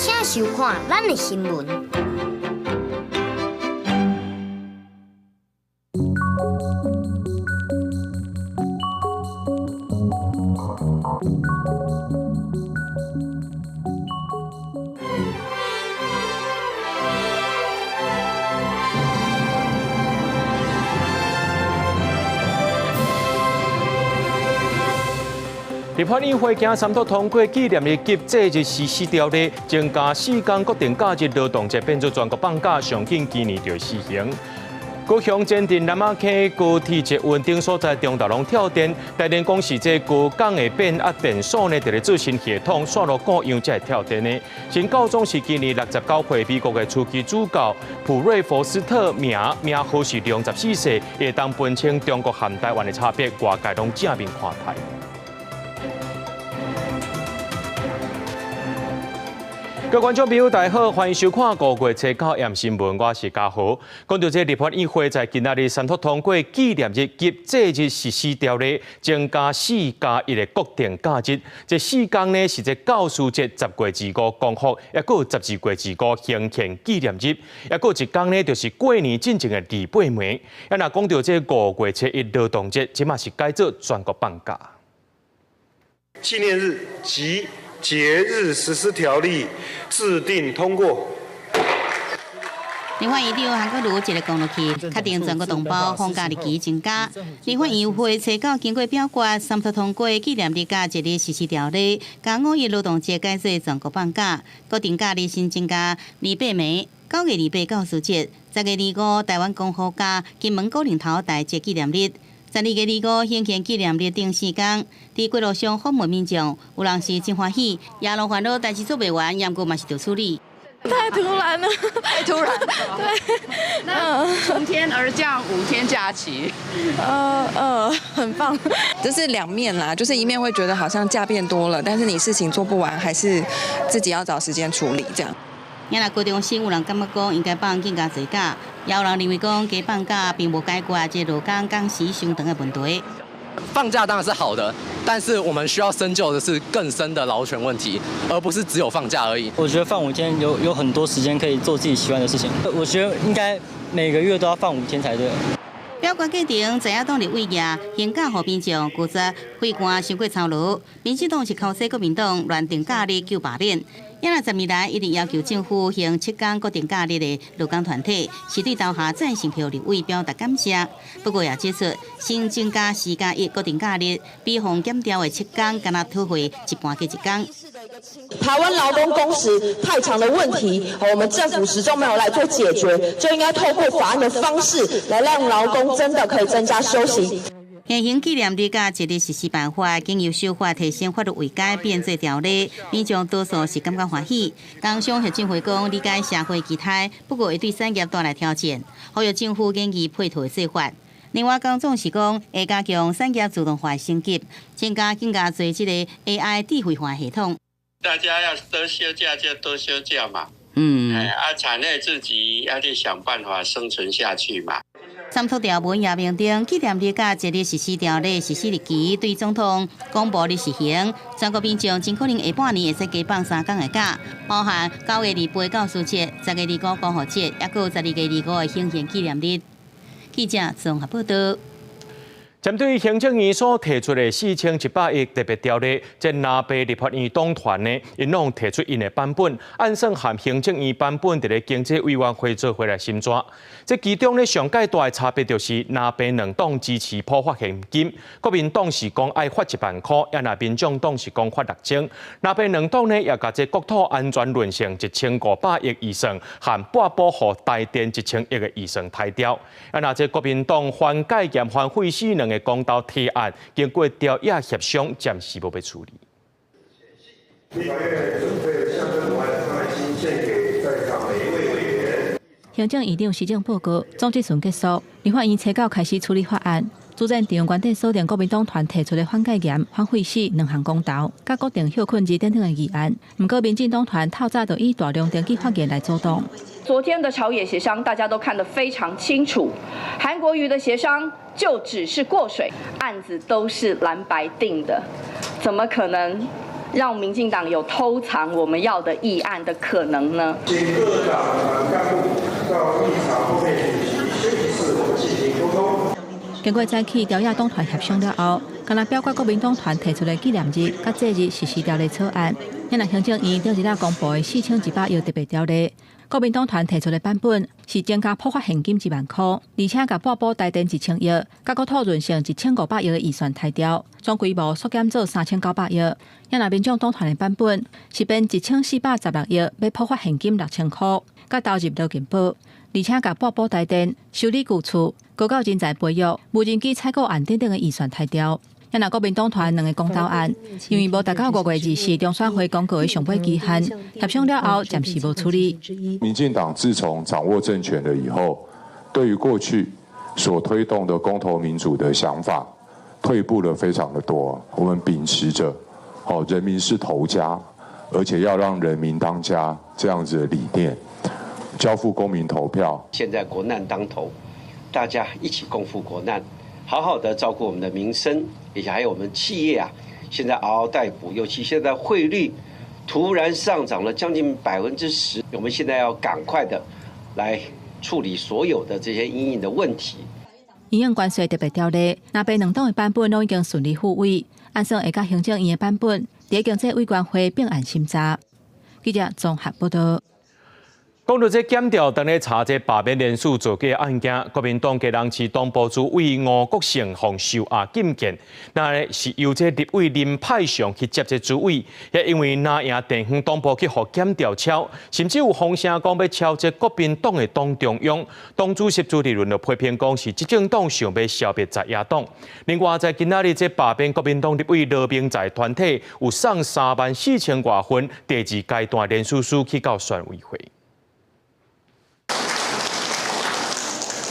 請收看咱的新聞。立法院會經三讀通過紀念日及節日實施條例，增加四天國定假日勞動節變做全國放假，上緊今年就施行。高雄前鎮南仔坑高鐵捷運等所在中晝攏跳電，台電講是這高港的變壓電所呢，佇咧做新系統線路故障才會跳電的。新教宗是今年69歲，美國的樞機主教普瑞佛斯特名名號是64世，會當分清中國和台灣的差別，外界攏正面看待。各位觀眾朋友，大家好，歡迎收看5月初九暗新聞，我是嘉豪。講到這立法院會在今仔日三讀通過紀念日及節日實施條例，增加4加1的國定假日。這四天呢是這教師節、10月25光復，抑閣有12月25行憲紀念日，抑閣有一天呢就是過年進前的二八暝。啊，若講到這5月初一勞動節，這馬是改做全國放假。紀念日及節日實施條例制定通過。立法院長韓國瑜一个講落去，確定全國同胞放假日期增加。立法院會初九經過表決，三讀通過紀念日佮節日實施條例，將五一勞動節改做全國放假，國定假日新增加二八暝、9月28教師節、10月25台灣光復假、金門古寧頭大捷紀念日。12月25行憲紀念日等四天，佇街路上訪問民眾，有人是真歡喜，也路煩惱代誌做袂完，猶閣嘛是著處理。太突然了，太突然。對，那從天而降5天假期，很棒。這是兩面啦，就是一面會覺得好像假變多了，但是你事情做不完，還是自己要找時間處理這樣。也若高中生有人感覺講應該放更加濟假，也有人認為講加放假並無解決這勞工工時傷長的問題。放假當然是好的，但是我們需要深究的是更深的勞權問題，而不是只有放假而已。我覺得放五天有很多時間可以做自己喜歡的事情。我覺得應該每個月都要放五天才對。表決過程，在野黨立委舉行假予民眾拒絕費官傷過操勞，民進黨是口說國民黨亂定假日求罷免。也若10年來一直要求政府行7天國定假日的勞工團體，是對投下贊成票立委表達感謝。不過也指出，新增加4加1國定假日，比予減掉的7天，敢若討回一半加一天。台灣勞工工時太長的問題，我們政府始終沒有來做解決，就應該透過法案的方式來讓勞工真的可以增加休息。現行紀念日佮節日實施辦法，經由修法提升法律位階，變做條例，民眾多數是感覺歡喜。工商協進會講理解社會期待，不過會對產業帶來挑戰，呼籲政府研議配套做法。另外，工總是講會加強產業自動化升級，增加更加濟這個 AI 智慧化系統。大家要多休假就多休假嘛，產業自己要去想辦法生存下去嘛。三讀條文也明定，紀念日佮節日實施條例實施日期對總統公布日實行。全國民眾真可能下半年會使加放3天的假，包含9月28教師節、10月25光復節，抑閣有12月25的行憲紀念日。記者綜合報道。針對行政院所提出的4100億特別條例，這藍白立法院黨團呢，𪜶攏提出𪜶的版本，按算和行政院版本佇咧經濟委員會做伙來審查。這其中呢，上蓋大的差別就是藍白兩黨支持普發現金，國民黨是講愛發1萬塊，也若民眾黨是講發6000。藍白兩黨呢，也共這國土安全論成1500億預算，和撥補予台電1000億的預算刣掉。也若這國民黨反戒嚴、反廢死兩個公投提案，經過朝野協商，暫時無欲處理。立法院準備象徵完愛心獻給在場每一位委員。行政院長施政報告總質詢結束，立法院初九開始處理法案。主戰場原底鎖定國民黨團提出的反戒嚴、反廢死兩項公投，佮國定歇睏日等等的議案。毋過民進黨團透早就以大量登記發言來阻擋。昨天的朝野協商，大家都看得非常清楚，韓國瑜的協商就只是過水，案子都是藍白定的，怎麼可能讓民進黨有偷藏我們要的議案的可能呢？請各黨團幹部到議場後面主席休息室進行溝通。經過早起朝野黨團協商了後，干焦表決國民黨團提出的紀念日佮節日實施條例草案，咱若行政院頂日仔公布的4100億特別條例，國民黨團提出的版本是增加普發現金1萬箍，而且共撥補台電1000億，佮國土潤性1500億的預算刣掉，總規模縮減做3900億。咱若民眾黨團的版本是編1416億，欲普發現金6000箍，佮投入勞健保，而且共撥補台電、修理舊厝、高教人才培育、無人機採購案等等的預算刣掉。咱若國民黨團兩個公投案，因為無達到5月24中選會公告的上尾期限，協商了後暫時無處理。民進黨自從掌握政權了以後，對於過去所推動的公投民主的想法，退步了非常的多。我們秉持著人民是頭家，而且要讓人民當家這樣子的理念，交付公民投票。現在國難當頭，大家一起共赴國難，好好的照顧我們的民生，而且還有我們企業啊，現在嗷嗷待哺，尤其現在匯率突然上漲了將近10%，我們現在要趕快的來處理所有的這些因應的問題。營養關稅特別條例，藍白兩黨的版本攏已經順利付委，按算會佮行政院的版本，佇經濟委員會併案審查。記者綜合報道。講到這檢調，當咧查這罷免連署造假案件，國民黨基隆市黨部主委吳國盛予收押禁見，那是由這立委林派祥去接這主委，也因為藍營地方黨部去予檢調抄，甚至有風聲講欲抄這國民黨的黨中央，黨主席朱立倫就批評講是執政黨想欲消滅在野黨。另外，在今仔日這罷免國民黨立委羅明才團體有送3萬4千外份第二階段連署書去到選委會。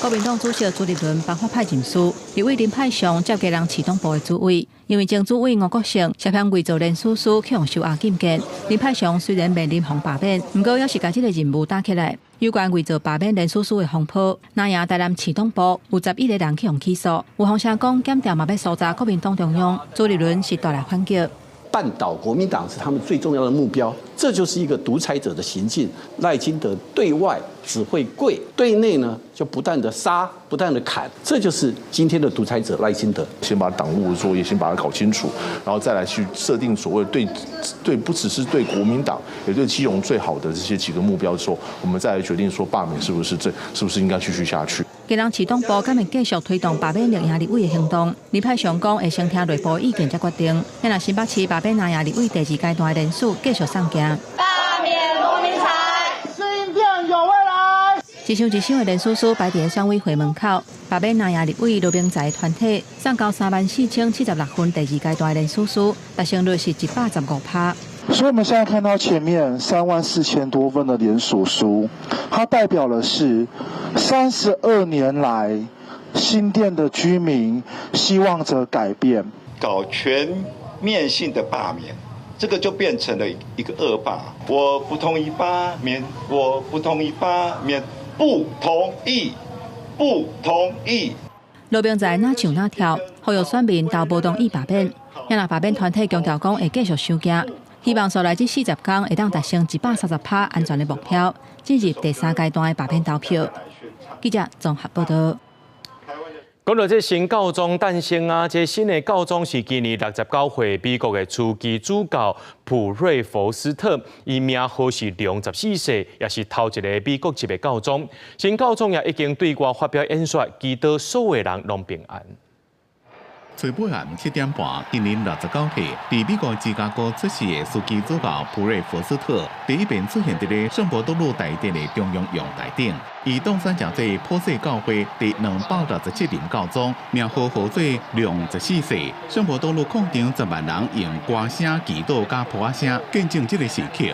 國民黨主席朱立倫頒發派任書，立委林派祥接基隆市黨部的主委，因為前主委吳國盛涉嫌偽造連署書，去予收押禁見。林派祥雖然面臨予罷免，毋過猶是共這個任務擔起來。有關偽造罷免連署書的風波，藍營台南市黨部有11個人去予起訴，有風聲講檢調嘛欲搜查國民黨中央，朱立倫是大力反擊。絆倒國民黨是他們最重要的目標，這就是一個獨裁者的行徑。賴清德對外只會跪，對內呢就不斷的殺，不斷的砍，這就是今天的獨裁者賴清德。先把黨務的作業先把它搞清楚，然後再來去設定所謂對對，不只是對國民黨，也對基隆最好的這些幾個目標之後，我們再來決定說罷免是不是這是不是應該繼續下去。基隆市黨部敢會繼續推動罷免綠營立委的行動？林派祥講會先聽內部意見才決定。若新北市罷免藍營立委第二階段的連署繼續送件。罷免羅明才，新店有未來。一箱一箱的連署書擺佇選委會門口，罷免藍營立委羅明才團體送交34,076份第二階段的連署書，達成率是115%。所以我們現在看到前面3萬4千多份的聯署書，它代表的是32年來新店的居民希望着改變，搞全面性的罷免，這個就變成了一個惡霸。我不同意罷免，我不同意罷免，不同意，不同意。羅明才哪唱哪跳，呼籲選民投無同意罷免。若罷免團體強調講會繼續收件。希望紲來這40天會當達成130%安全的目標，進入第三階段的罷免投票。記者綜合報道。講到這新教宗誕生啊，這新的教宗是今年69歲美國的樞機主教普瑞佛斯特，伊名號是良14世，也是頭一个美國籍的教宗。新教宗也已經對外發表演說，祈禱所有人攏平安。初八暗7點半，今年69歲，佇美國芝加哥出世的樞機主教普瑞佛斯特，第一遍出現佇咧聖伯多祿大殿的中央陽台頂。伊當選成做普世教會第267任教宗，名號號做良十四世。聖伯多祿廣場10萬人用歌聲、祈禱佮噗仔聲見證這个時刻。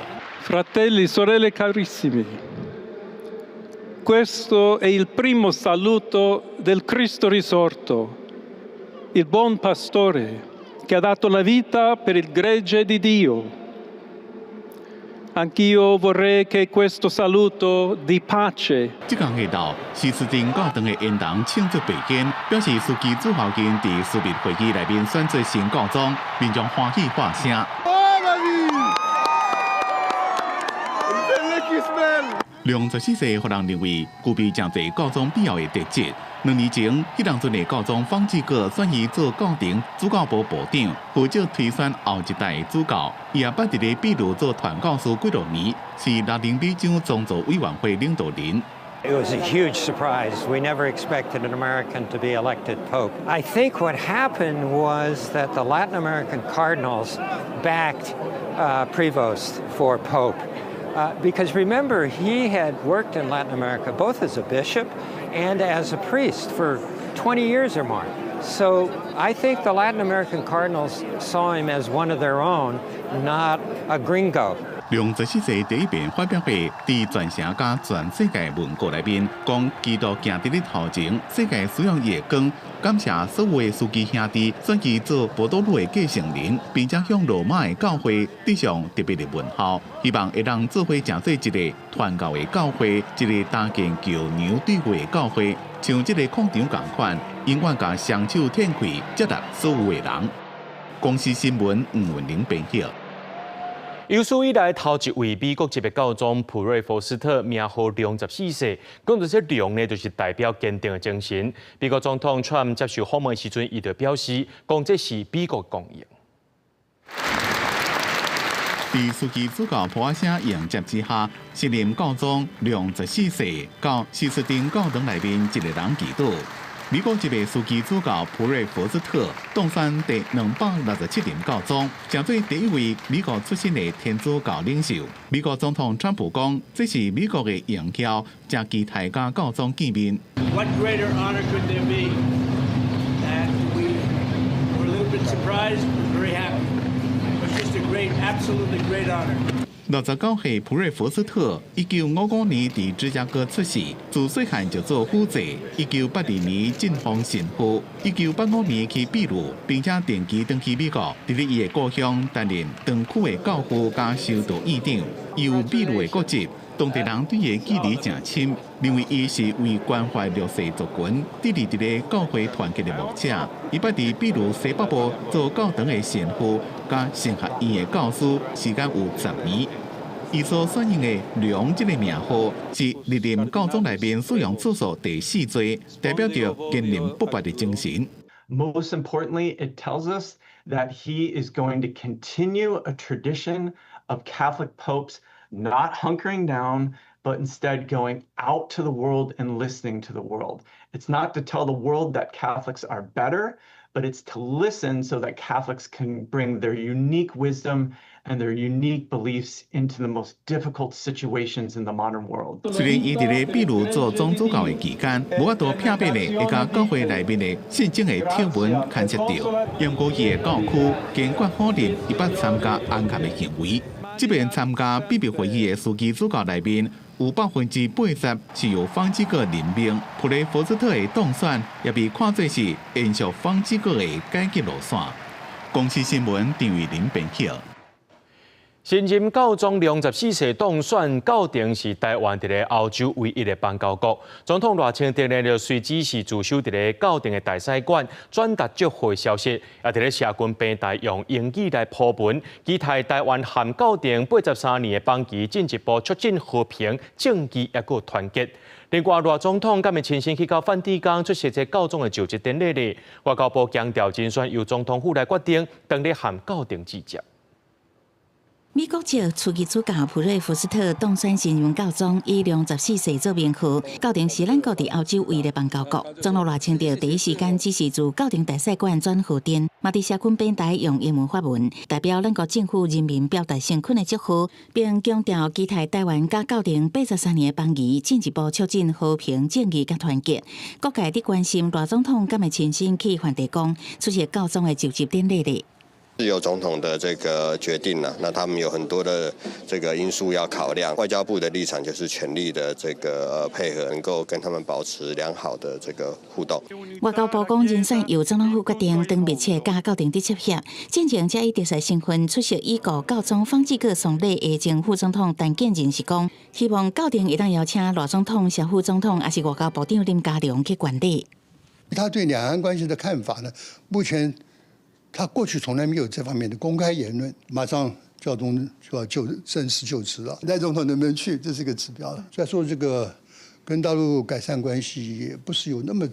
Fratelli, sorelle carissimi, questo è il primo saluto del Cristo risorto, il buon pastore che ha dato la vita per il gregge di Dio. Anch'io vorrei che questo saluto di pace. 這工下晝，西斯汀教堂的嬰童唱做白煙，表示樞機主教𪜶佇樞密會議內面選做新教宗，民眾歡喜喊聲。良十四世予人認為具備誠濟教宗必要的特質。2年前，彼當陣的教宗方濟各選伊做教廷主教部部長，負責推選後一代主教。伊也捌佇咧秘魯做傳教士幾落年，是拉丁美洲宗座委員會領導人。 It was a huge surprise. We never expected an American to be elected pope. I think what happened was that the Latin American cardinals backed Prevost for pope. Because remember, he had worked in Latin America both as a bishop and as a priest for 20 years or more. So I think the Latin American cardinals saw him as one of their own, not a gringo. 良十四世第一遍發表會，佇全城佮全世界文告內面，講基督行佇咧頭前，世界需要伊的光。感謝所有的樞機兄弟選伊做伯多祿的繼承人，並且向羅馬的教會致上特別的問候，希望會當做伙成做一个傳教的教會，一个搭建橋梁對話的教會，像這个廣場仝款，永遠共雙手展開接納所有的人。公視新聞吳文玲編譯。有史以來頭一位美國籍的教宗普瑞佛斯特名號良十四世，講著這良呢，就是代表堅定的精神。美國總統川普接受訪問時陣，伊就表示，講這是美國光榮。佇樞機主教噗仔聲迎接之下，新任教宗良十四世到西斯丁教堂內面一个人祈禱。美國籍的樞機主教普瑞佛斯特當選第267任教宗，成做第一位美國出身的天主教領袖。美國總統川普講，這是美國的榮耀，誠期待佮教宗見面。 What greater honor could there be? And we were a little bit surprised, but very happy. It's just a great, absolutely great honor. 69歲普瑞佛斯特，1955年佇芝加哥出世，自細漢就做輔祭。1982年晉封神父，1985年去秘魯，並且定期轉去美國，佇咧伊的故鄉擔任堂區的教父佮修道院長。伊有秘魯的國籍，當地人對伊的記憶誠深，認為伊是為關懷弱勢族群、致力佇咧教會團結的牧者。伊捌佇秘魯西北部做教堂的神父，佮神學院的教師，時間有10年。伊所選用的良這个名號，是歷任教宗內面使用次數第四濟，代表著堅韌不拔的精神。 Most importantly, it tells us that he is going to continue a tradition of Catholic popes not hunkering down, but instead going out to the world and listening to the world. It's not to tell the world that Catholics are better, but it's to listen so that Catholics can bring their unique wisdom and their unique beliefs into the most difficult situations in the modern world. 雖然伊佇咧秘魯做總主教的期間，無法度避免的會共教會內面的信眾的貼文牽涉著，毋過伊的教區堅決否認伊捌參加安卡的行為。這遍參加秘密會議的樞機主教內面，有80%是由方濟各任命。普雷佛斯特的當選也被看作是延續方濟各的改革路線。公視新聞張玉玲編譯。新任教宗良十四世當選，教廷是台灣佇咧歐洲唯一的邦交國。總統賴清德呢，就隨指示駐守佇咧教廷的大使館，轉達祝賀消息。也佇咧社群平台用英語來鋪文，期待台灣和教廷83年的邦誼進一步促進和平、正義抑閣團結。另外，賴總統敢會親身去到梵蒂岡出席這教宗的就職典禮咧。外交部強調，人選由總統府來決定，當日和教廷致辭。美國籍樞機主教普瑞福斯特當選新任教宗，以良十四世做名號。教廷是咱國佇歐洲唯一的邦交國。總統賴清德第一時間指示駐教廷大使館轉賀電，嘛佇社群平台用英文發文，代表咱國政府人民表達誠懇的祝賀，並強調期待台灣佮教廷83年的邦誼進一步促進和平、正義佮團結。各界佇關心賴總統敢會親身去梵蒂岡出席教宗的就職典禮咧。是由總統的這個決定了，那他們有很多的這個因素要考量。外交部的立場就是全力的這個配合，能夠跟他們保持良好的這個互動。外交部講，人選由總統府決定，當密切佮教廷佇接洽。進前才以特使身份出席已故教宗方濟各喪禮的前副總統陳建仁是講，希望教廷會當邀請賴總統、蕭副總統，抑是外交部長林佳龍去觀禮。他對兩岸關係的看法呢？目前，他過去從來沒有這方面的公開言論，馬上教宗就要就正式就職了。賴總統能不能去，這是一個指標了。再說這個跟大陸改善關係，也不是有那麼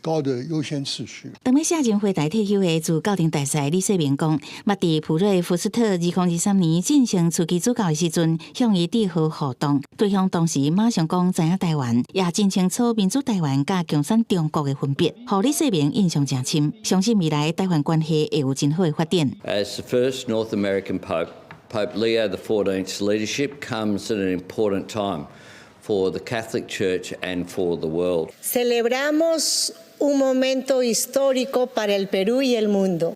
高的優先次序。當欲卸任回台退休的主教廷大使李世明講，捌佇普瑞福斯特2023年進行樞機主教的時陣，向伊致賀互動，對方當時馬上講知影台灣，也真清楚民主台灣佮共產中國的分別，予李世明印象誠深，相信未來台灣關係會有真好的發展。 As the first North American Pope, Pope Leo XIV's leadership comes at an important time for the Catholic Church and for the world. Celebramos un momento histórico para el Perú y el mundo。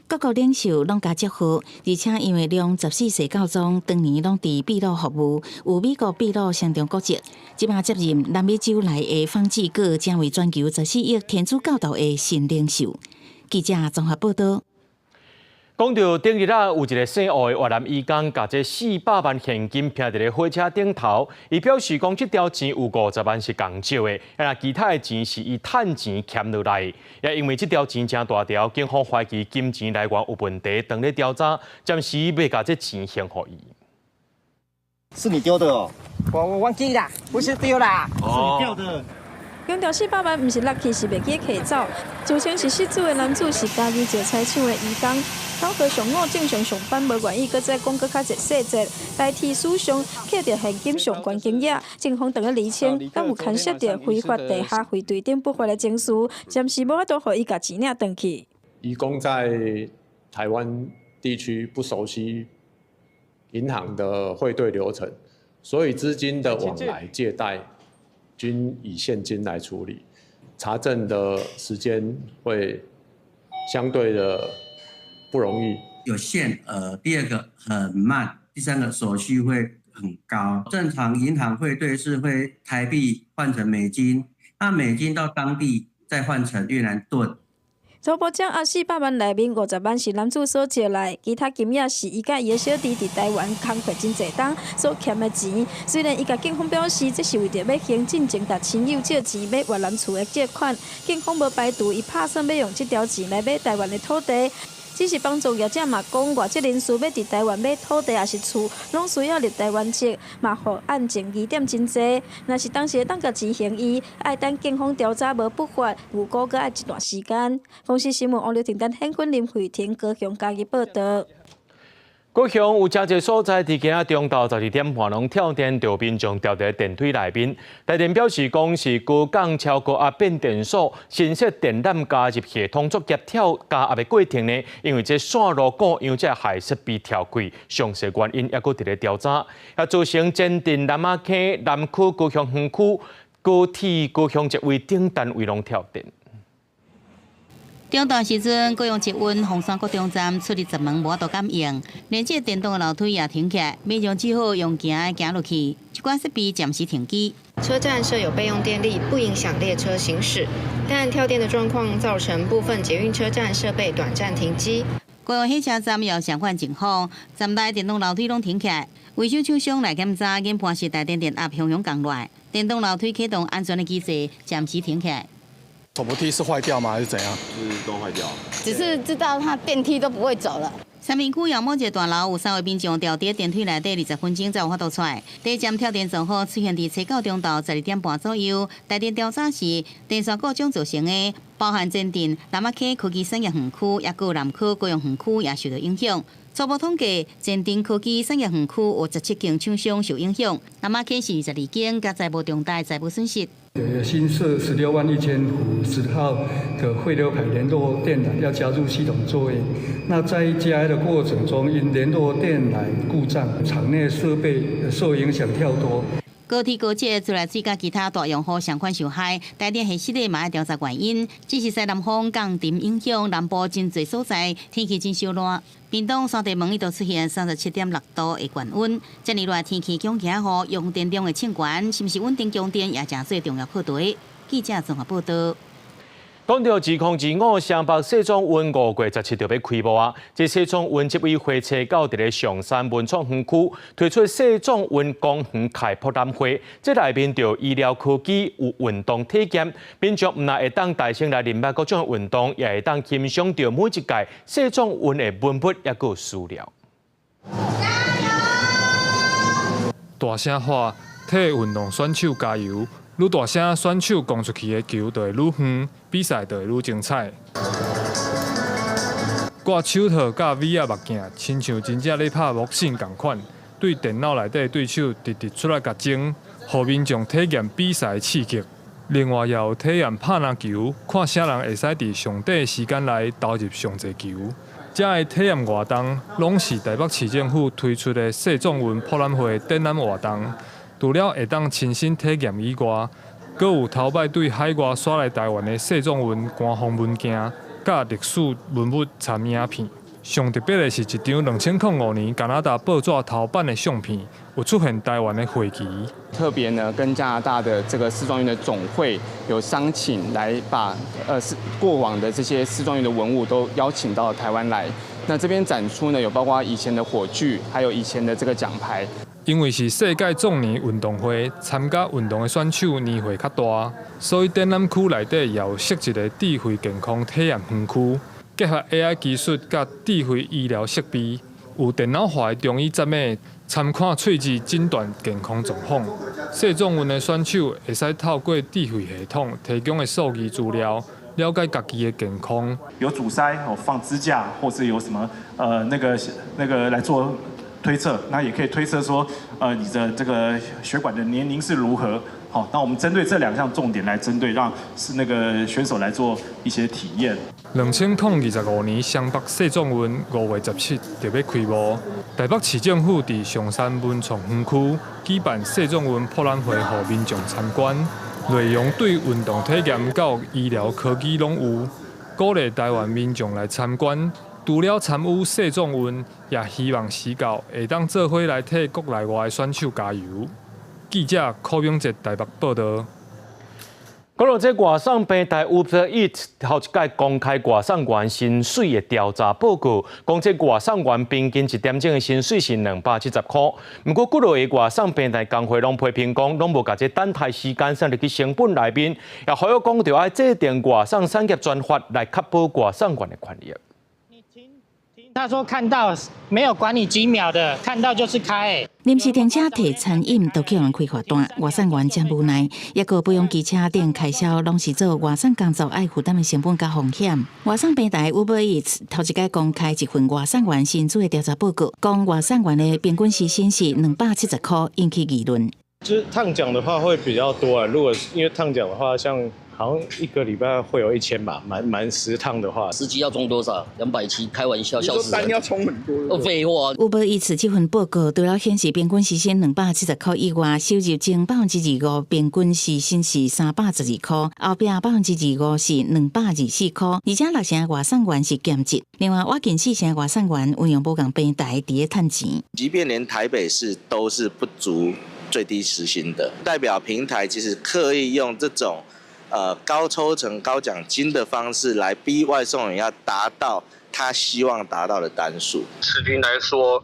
各國領袖攏共祝賀，而且因為良十四世教宗當年攏佇秘魯服務，有美國秘魯雙重國籍，這擺接任南美洲來的方濟各成為全球14億天主教徒的新領袖。記者綜合報道。講到頂日啊，有一個姓吳的越南移工，共這400萬現金拚佇咧火車頂頭。伊表示講，這條錢有50萬是共借的，啊，其他的錢是伊趁錢儉落來。也因為這條錢誠大條，警方懷疑金錢來源有問題，正咧調查，暫時未共這錢還予伊。是你丟的哦？我忘記啦，不是丟啦，是你掉的。用掉400萬，毋是落去，是袂記提走。自稱是失主的男子是嘉義石材廠的移工，巧合上午正常上班，無願意閣再講閣較濟細節，代替使用揢著現金上懸金額，警方正咧釐清，敢有牽涉著非法地下匯兌等不法的程序，暫時無法度予伊共錢領轉去。移工在台灣地區不熟悉銀行的匯兌流程，所以資金的往來借貸均以現金來處理，查證的時間會相對的不容易。有限額，第二個很慢，第三個手續費很高。正常銀行匯兌是會台幣換成美金，那美金到當地再換成越南盾。初步掌握400萬內面50萬是男子所借來，其他金額是伊佮伊的小弟佇台灣工課真濟冬所儉的錢。雖然伊共警方表示，這是為著欲還進前共親友借錢買越南厝的借款，警方無排除伊拍算欲用這條錢來買台灣的土地。只是幫助業者嘛講，外籍人士欲佇台灣買土地抑是厝，攏需要入台灣籍，嘛予案情疑點真濟。若是當時會當共錢還伊，愛等警方調查無不法，預估閣愛一段時間。公視新聞王劉婷丹、顯坤林慧婷高雄嘉義報導。高雄有誠濟所在，佇今仔中晝12點半攏跳電，著民眾牢佇電梯內面。台電表示講是高港超高壓變電所新設電纜加入系統作業跳加壓的過程呢，因為這線路故障才害設備跳開，詳細原因猶閣佇咧調查。也造成前鎮南仔坑南區高雄園區高鐵高雄捷運等單位攏跳電。中晝時陣，高雄捷運鳳山國中站出入閘門無法度感應，連這電動的樓梯也停起來，民眾只好用行的行落去，一寡設備暫時停機。車站設有備用電力，不影響列車行駛，但跳電的狀況造成部分捷運車站設備短暫停機。高雄火車站也有相款情況，站內電動樓梯攏停起來，維修廠商來檢查，研判是台電電壓雄雄降落來，電動樓梯啟動安全的機制暫時停起來。手扶梯是壞掉嗎？還是怎樣？是都壞掉。只是知道它電梯都不會走了。三民區有某一個大樓有三位民眾牢佇電梯內底20分鐘才有法度出來。第一站跳電狀況出現佇初九中晝12點半左右。台電調查時，電線故障造成的，包含前鎮、南仔坑科技產業園區，抑閣南區高雄園區也受到影響。初步統計，前鎮科技產業園區有17間廠商受影響，南仔坑是22間，佮財務重大財務損失。新設16萬1千伏10號的匯流排聯絡電纜要加入系統作業，那在加的過程中，因聯絡電纜故障，廠內設備受影響跳脫。高鐵高捷自來水佮其他大用戶相款受害，台電核實咧嘛愛調查原因。只是西南風降沉影響南部真濟所在天氣真燒熱，屏東山地門一度出現37.6度的高溫。這爾熱天氣強強雨，用電量會衝懸，是毋是穩定供電也誠做重要課題。記者綜合報導。講到2025雙北世壯運5月17就欲開幕啊！這世壯運執委會初九佇咧象山文創園區推出世壯運公園開博覽會，這內面就醫療科技有運動體驗，民眾毋但會當大聲來認捌各種運動，也會當欣賞著每一屆世壯運的文物抑閣資料。大聲喊，替運動選手加油！愈大聲，選手攻出去的球就會愈遠，比賽就會愈精彩。掛手套佮 VR 目鏡，親像真正咧拍ボクシング仝款，對電腦內底對手直直出來共爭，予民眾體驗比賽刺激。另外，也有體驗拍籃球，看啥人會使佇上短的時間內投入上濟球。遮的體驗活動，攏是台北市政府推出的世壯運博覽會展覽活動。除了會當親身體驗以外，閣有頭擺對海外徙來台灣的世壯運官方文件，佮歷史文物參影片。上特別的是一張2005年加拿大報紙頭版的相片，有出現台灣的會旗。特別呢，跟加拿大的這個世壯運的總會有商請，來把是過往的這些世壯運的文物都邀請到台灣來。那這邊展出呢，有包括以前的火炬，還有以前的這個獎牌。因為是世界壯年運動會，參加運動的選手年歲較大，所以展覽區內底也有設一個智慧健康體驗園區，結合 AI 技術佮智慧醫療設備，有電腦化的中醫站碼，參看喙齒診斷健康狀況。世壯運的選手會使透過智慧系統提供的數據資料，了解家己的健康。有阻塞哦，放支架，或是有什麼那個來做推測，那也可以推測說，你的這個血管的年齡是如何？好，那我們針對這兩項重點來針對，讓是那個選手來做一些體驗。2025年雙北世壯運5月17就欲開幕，台北市政府佇松山文創園區舉辦世壯運博覽會，予民眾參觀，內容對運動體驗到醫療科技攏有，鼓勵台灣民眾來參觀。除了參與世壯運，也希望時到會當做伙來替國內外的選手加油。記者柯永哲台北報導。講到這外送平台 Uber Eats 頭一擺公開外送員薪水的調查報告，講這外送員平均一點鐘的薪水是270箍。毋過幾落个外送平台工會攏批評講，攏無共這等待時間算入去成本內面，也呼籲講著愛制定外送產業專法來確保外送員的權益。他說看到沒有管你幾秒的，看到就是開。臨時停車提餐飲都予人開罰單，外送員真無奈。抑閣備用機車等開銷，攏是做外送工作愛負擔的成本佮風險。外送平台 Uber Eats 頭一擺公開一份外送員薪資的調查報告，講外送員的平均時薪是270箍，引起議論。就是燙獎的話會比較多啊，如果因為燙獎的話，像好像一個禮拜會有1000吧，滿10趟的話，司機要衝多少？270，開玩笑，笑死人。單要衝很多。哦，廢話。 Uber Eats 這份報告除了顯示平均時薪270箍以外，收入前25%平均時薪是312箍，後壁25%是224箍，而且六成外送員是兼職。另外，倚近四成外送員運用無仝平台佇咧趁錢。即便連台北市都是不足最低時薪的，代表平台其實刻意用這種高抽成、高獎金的方式來逼外送員要達到他希望達到的單數。持平來說，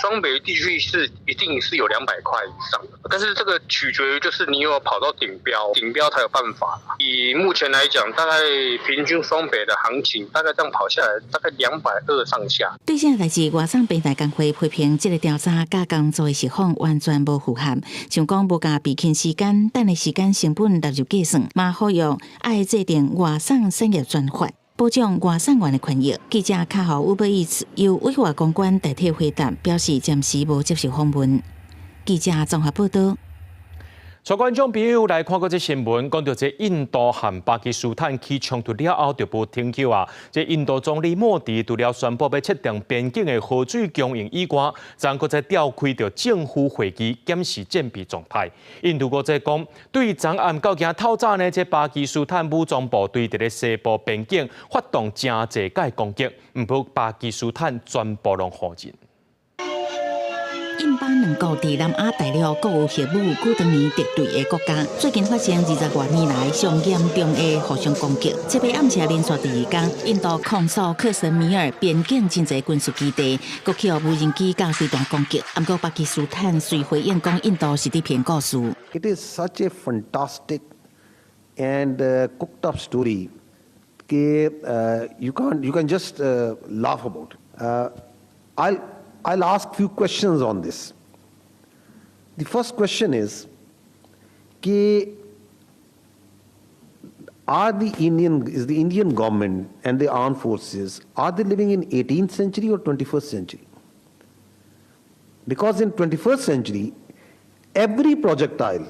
雙北地區是一定是有200塊以上的，但是這個取決於就是你有跑到頂標，頂標才有辦法。以目前來講，大概平均雙北的行情大概這樣跑下來，大概220上下。對這代誌外送平台工會批評這個調查佮工作的實況完全無符合，像講無共備勤時間、等的時間成本納入計算，嘛呼籲愛制定外送產業專法，保障外送員的權益。記者敲予 Uber Eats 由委外公關代替回答，表示暫時無接受訪問。記者綜合報導。帶觀眾朋友來看過這新聞，講著這印度和巴基斯坦起衝突了後就無停歇啊！這印度總理莫迪除了宣布欲切斷邊境的河水供應以外，昨閣再召開著政府會議檢視戰備狀態。印度閣再講，對昨暗到今透早呢，這巴基斯坦武裝部隊佇咧西部邊境發動誠濟擺攻擊，毋過巴基斯坦全部攏否認。印巴兩國佇南亞大陸各有核武，久長年敵對的國家，最近發生20外年來上嚴重的互相攻擊。這擺暗時連續第二工，印度控訴克什米爾邊境真濟軍事基地，閣予無人機佮飛彈攻擊。毋過巴基斯坦隨回應講，印度是佇編故事。 It is such a fantastic and cooked up story 嘅 you can just laugh about it. I'll I'll ask few questions on this. The first question is, कि are the Indian, is the Indian government and the armed forces, are they living in 18th century or 21st century? Because in 21st century, every projectile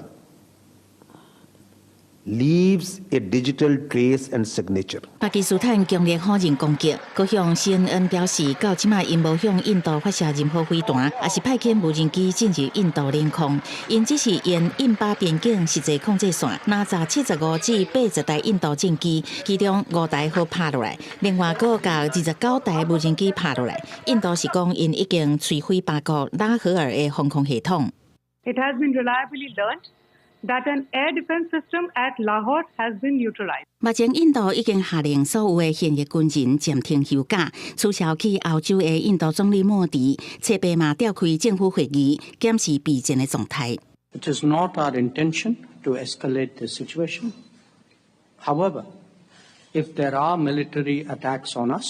leaves a digital trace and signature. 巴基斯坦強烈否認攻擊，閣向 CNN 表示，到這擺𪜶無向印度發射任何飛彈，抑是派遣無人機進入印度領空，𪜶只是沿印巴邊境實際控制線，攔截75至80台印度戰機，其中5台予拍落來，另外閣共29台無人機拍落來。印度是講𪜶已經摧毀巴國拉合爾的防空系統。 It has been reliably learned that an air defense system at Lahore has been neutralized. 目前印度已經下令所有的現役軍人暫停休假，取消去歐洲的印度總理莫迪，初八嘛召開政府會議，檢視備戰的狀態。 It is not our intention to escalate the situation. However, if there are military attacks on us,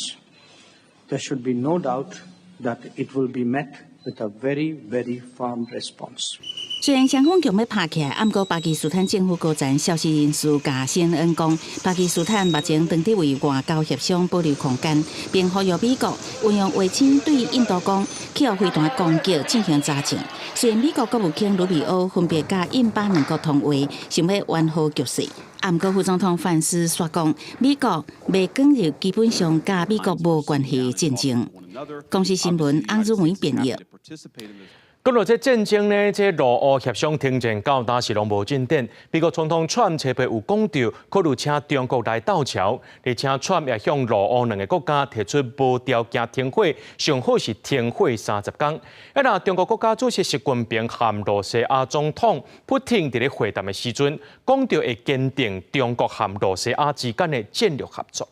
there should be no doubt that it will be met with a very, very firm response. 雖然雙方強欲拍起來，毋過巴基斯坦政府高層消息人士共 CNN 講，巴基斯坦目前當佇為外交協商保留空間，並呼籲美國運用劃清對印度講，去予飛彈攻擊進行查證。雖然美國國務卿魯比歐分別佮印巴兩國通話，想欲緩和局勢，毋過副總統范斯煞講，美國袂捲入基本上佮美國無關係的戰爭。公視新聞翁汝文編譯。講到這戰爭呢，這俄烏協商停戰到今是攏無進展。美國總統川普初八有講著，考慮請中國來鬥橋，而且川普也向俄烏兩个國家提出無條件停火，上好是停火30天。啊，若中國國家主席習近平和羅西亞總統普廷佇咧會談的時陣，講著會堅定中國和羅西亞之間的戰略合作。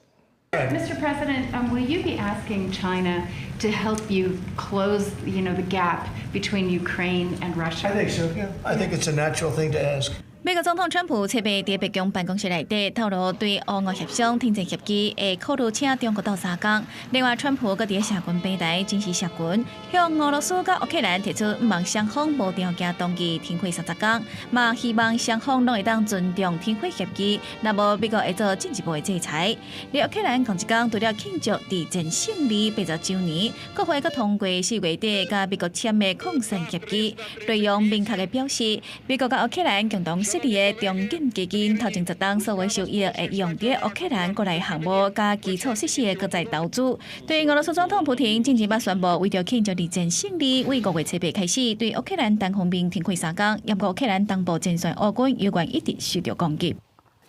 Mr. President, will you be asking China to help you close the gap between Ukraine and Russia? I think so. Yeah, I think it's a natural thing to ask. 美國總統川普初八佇白宮辦公室內底透露，對烏俄協商停戰協議會考慮請中國鬥相共。另外，川普閣佇社群平台展示社群，向俄羅斯佮烏克蘭提出，毋望雙方無條件同意停火30天，嘛希望雙方攏會當尊重停火協議，若無美國會做進一步的制裁。佇烏克蘭仝一工，除了慶祝二戰勝利80週年，國會閣通過4月底佮美國簽的礦山協議，內容明確的表示，美國佮烏克蘭共同設立的重建基金，頭前10冬所有收益會用佇烏克蘭國內項目佮基礎設施的國際投資。對俄羅斯總統普廷進前捌宣布，為著慶祝二戰勝利，對5月初八開始對烏克蘭單方面停火3工。毋過烏克蘭東部前線烏軍猶原一直受著攻擊。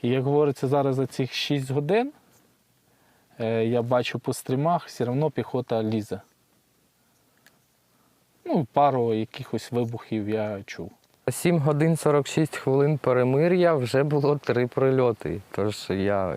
Як говориться, зараз за цих 6 годин, я бачу по стрімах, все одно піхота лізе. Ну, пару якихось вибухів я чув. 7 годин 46 хвилин перемир'я, вже було три прильоти. Тож я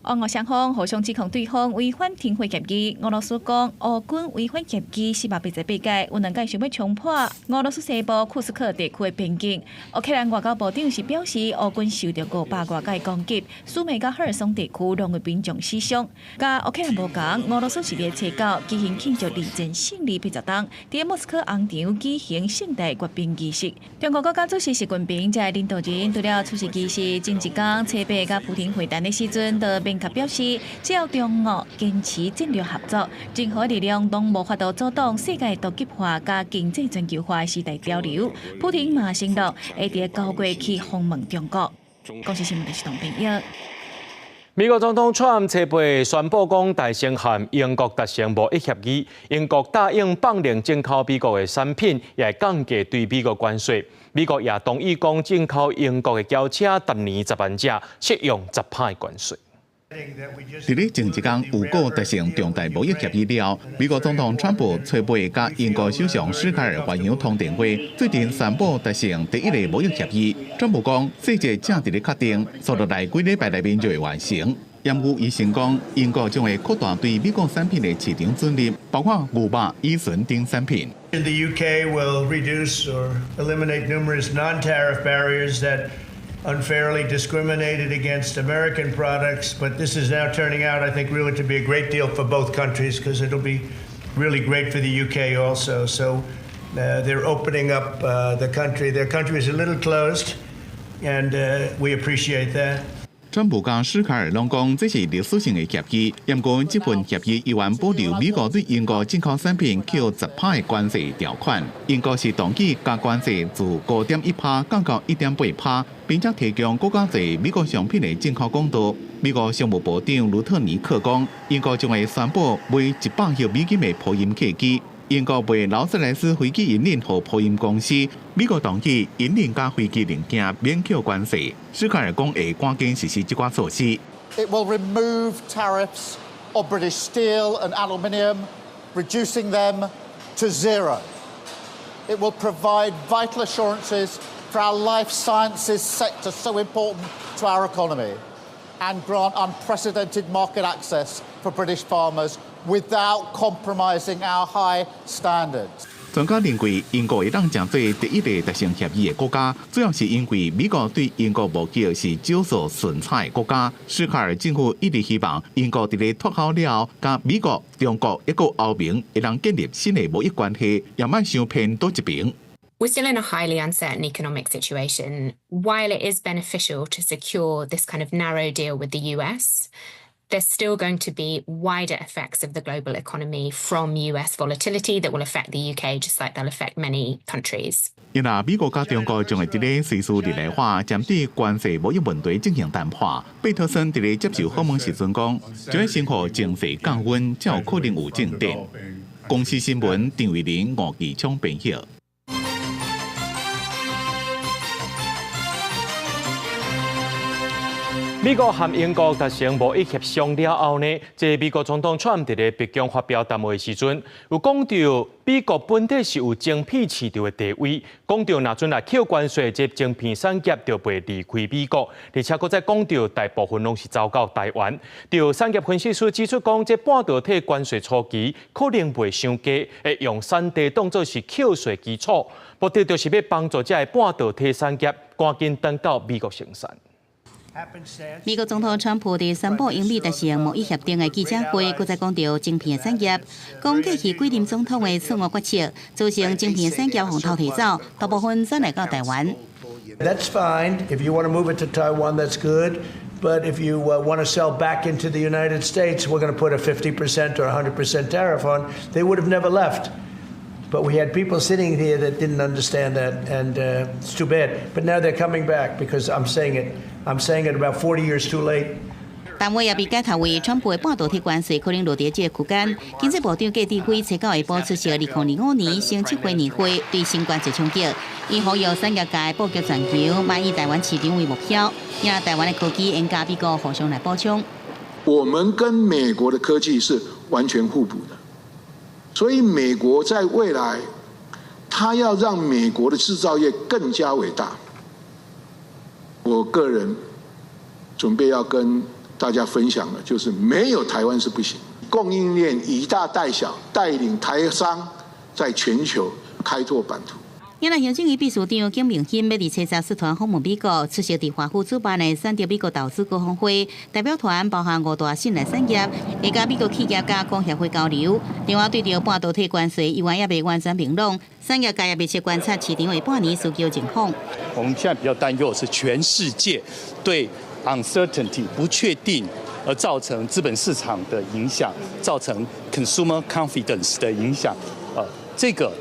烏俄雙方互相指控對方違反停火協議。俄羅斯講，烏軍違反協議488擺，有兩擺想欲衝破俄羅斯西部庫斯克地區的邊境。烏克蘭外交部長是表示，烏軍受著500外擺攻擊，蘇梅佮赫爾松地區攏有民眾死傷。佮烏克蘭無仝，俄羅斯是佇初九舉行慶祝二戰勝利80冬，佇莫斯科紅場舉行盛大閱兵儀式。中國國家主席習近平這領導人除了出席儀式，前一工初八佮普廷會談的時陣，就明確表示，只要中俄堅持戰略合作，任何力量攏無法度阻擋世界多極化佮經濟全球化的時代潮流。普廷嘛承諾會佇9月去訪問中國。公視新聞電視董編譯。美國總統川普初八宣布講，大成和英國達成貿易協議，英國答應放任進口美國的產品，也會降低對美國關稅。美國也同意講，進口英國的轎車逐年10萬隻，適用10%的關稅。佇咧前一工有果達成重大貿易協議了，美國總統川普初八佮英國首相施凱爾華陽通電話，最近宣布達成第一个貿易協議。川普講細節正佇咧確定，紲落來幾禮拜內面就會完成。毋過伊承講，英國將會擴大對美國產品的市場准入，包括牛肉、乙醇等產品。 The UK will reduce or eliminate numerous non-tariff barriers that unfairly discriminated against American products, but this is now turning out, I think, really to be a great deal for both countries because it'll be Really great for the UK also. So they're opening up the country. Their country is a little closed, and we appreciate that. 川普佮史凱爾攏講，這是歷史性的協議。毋過這份協議依然保留美國對英國進口產品扣10趴的關稅條款。英國是同意共關稅自5.1趴降到1.8趴，並且提供閣較濟美國商品的進口管道。美國商務部長盧特尼克講，英國將會宣布賣100億美金的波音客機。英國賣勞斯萊斯飛機引擎予波音公司，美國同意引擎佮飛機零件免扣關稅。史凱爾講會趕緊實施這寡措施。 It will remove tariffs on British steel and aluminium, reducing them to zero. It will provide vital assurances for our life sciences sector, so important to our economy, and grant unprecedented market access for British farmers without compromising our high standards. 專家認為，英國會當成做第一个達成協議的國家，主要是因為美國對英國貿易是少數順差的國家。史凱爾政府一直希望英國佇咧脫歐了後，佮美國、中國抑閣歐盟會當建立新的貿易關係，也莫傷偏佗一邊。 We're still in a highly uncertain economic situation. While it is beneficial to secure this kind of narrow deal with the US, there's still going to be wider effects of the global economy from US volatility that will affect the UK just like they'll affect many countries. 因為美國佮中國將會佇咧瑞士日內瓦針對關稅貿易問題進行談判。貝特森佇咧接受訪問時陣講，將會先予情勢降溫，才有可能有進展。公視新聞張偉林、吳繼昌編譯。美國和英國達成貿易協商了後呢，這美國總統川普佇咧白宮發表談話時陣，有講著美國本底是有晶片市場的地位，講著若準來扣關稅，這晶片產業就袂離開美國，而且閣再講著大部分攏是走到台灣。著產業分析師指出講，這半導體關稅初期可能袂傷低，會用產地當做是扣稅基礎，目的就是欲幫助這个半導體產業趕緊轉到美國生產。美國總統川普佇宣布英美達成貿易協定的記者會，閣再講著晶片產業，講過去幾任總統的錯誤決策，造成晶片產業予偷提走，大部分轉來到台灣。 That's fine. If you want to move it to Taiwan, that's good. But if you want to sell back into the United States, we're going to put a 50% or 100% tariff on. They would have never left. But we had people sitting here that didn't understand that, and it's too bad. But now they're coming back because I'm saying it. I'm saying it about 40 years too late. 談話也被解讀為川普的半導體關稅可能落佇這個區間。經濟部長賀志輝初九下晡出席2025年生測會年會，對新關稅衝擊，伊呼籲產業界布局全球，嘛以台灣市場為目標，也台灣的科技應佮美國互相來補充。我們跟美國的科技是完全互補的，所以美國在未來，他要讓美國的製造業更加偉大。我個人準備要跟大家分享的，就是沒有台灣是不行。供應鏈以大帶小，帶領台商在全球開拓版圖。因為行政院秘書長景明鑫欲佇初十率團訪問美國，出席佇華府主辦的選擇美國投資高峰會，代表團包含五大信賴產業，會佮美國企業佮工協會交流。另外，對著半導體關稅，猶原猶未完全明朗，產業界也密切觀察市場的半年需求情況。我們現在比較擔憂的是全世界對 uncertainty 不確定而造成資本市場的影響，造成 consumer confidence 的影響，這個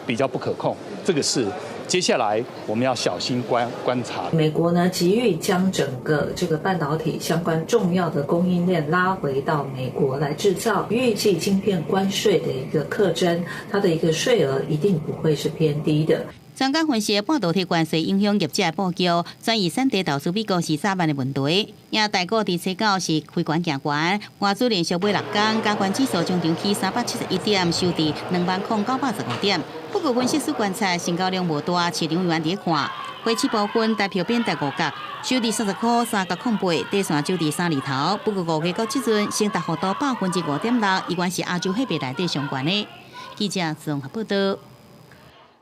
比較不可控。這個是接下來我們要小心觀察。美國呢，急於將整個這個半導體相關重要的供應鏈拉回到美國來製造，預計晶片關稅的一個課徵，它的一個稅額一定不會是偏低的。專家分析，半導體關稅影響業者布局，轉移產地投資美國是早晚的問題。也台股佇初九是開懸行懸，外資連續買六工，加權指數終場起371點，收佇20,915點。不過分析師觀察，成交量無大，市場猶原佇看。匯市部分，台票貶值5角，收佇30塊3角08，短線守佇三字頭。不過5月到這陣，升值幅度5.6%，依然是亞洲貨幣內底上懸的。記者綜合報導。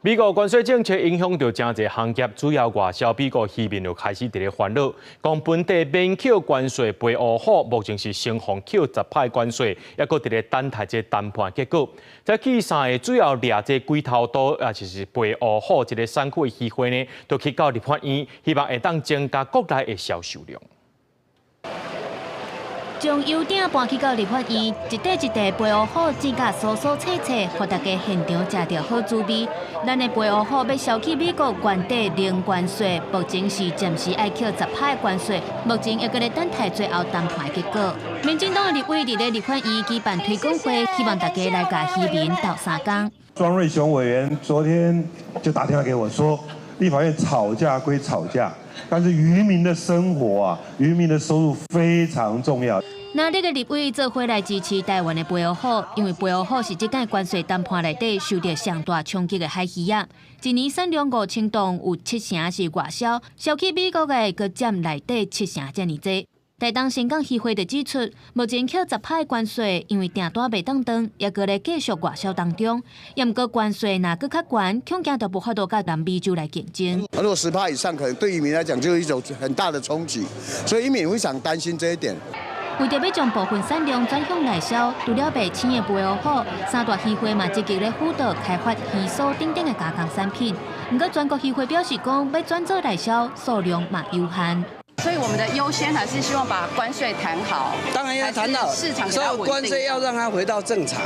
美國關稅政策影響著誠濟行業，主要外銷美國漁民就開始佇咧煩惱，講本地免扣關稅白烏虎，目前是先予扣十趴關稅，猶閣佇咧等待這談判結果。這去三个主要掠這鬼頭刀，也就是白烏虎這个產區的漁會呢，都去到立法院，希望會當增加國內的銷售量。將遊艇搬去到立法院，一塊一塊白烏虎煎甲酥酥脆脆，予大家現場食著好滋味。咱的白烏虎欲銷去美國，原底零關稅，目前是暫時愛扣十趴關稅，目前猶閣咧等待最後談判結果。民進黨的立委佇咧立法院舉辦推廣會，希望大家來共漁民鬥相共。莊瑞雄委員昨天就打電話給我說，立法院吵架歸吵架，但是漁民的生活啊，漁民的收入非常重要。那這个立委做伙來支持台灣的白烏虎，因為白烏虎是這屆關稅談判內底受著上大衝擊的海魚仔。一年產量5000噸，有七成是外銷，銷去美國的閣佔內底七成遮爾濟。台東伸港漁會就指出，目前扣十趴關稅，因為訂單袂當斷，猶閣咧繼續外銷當中。猶毋過關稅若閣較懸，恐驚就無法度佮南美洲來競爭。如果10趴以上，可能對漁民來講就是一種很大的衝擊，所以漁民非常擔心這一點。為著欲將部分產量轉向內銷，除了賣青的白烏虎，三大漁會嘛積極咧輔導開發魚酥等等的加工產品。毋過全國漁會表示講，欲轉做內銷數量嘛有限。所以我們的優先還是希望把關稅談好。當然要談好，市場所以關稅要讓它回到正常。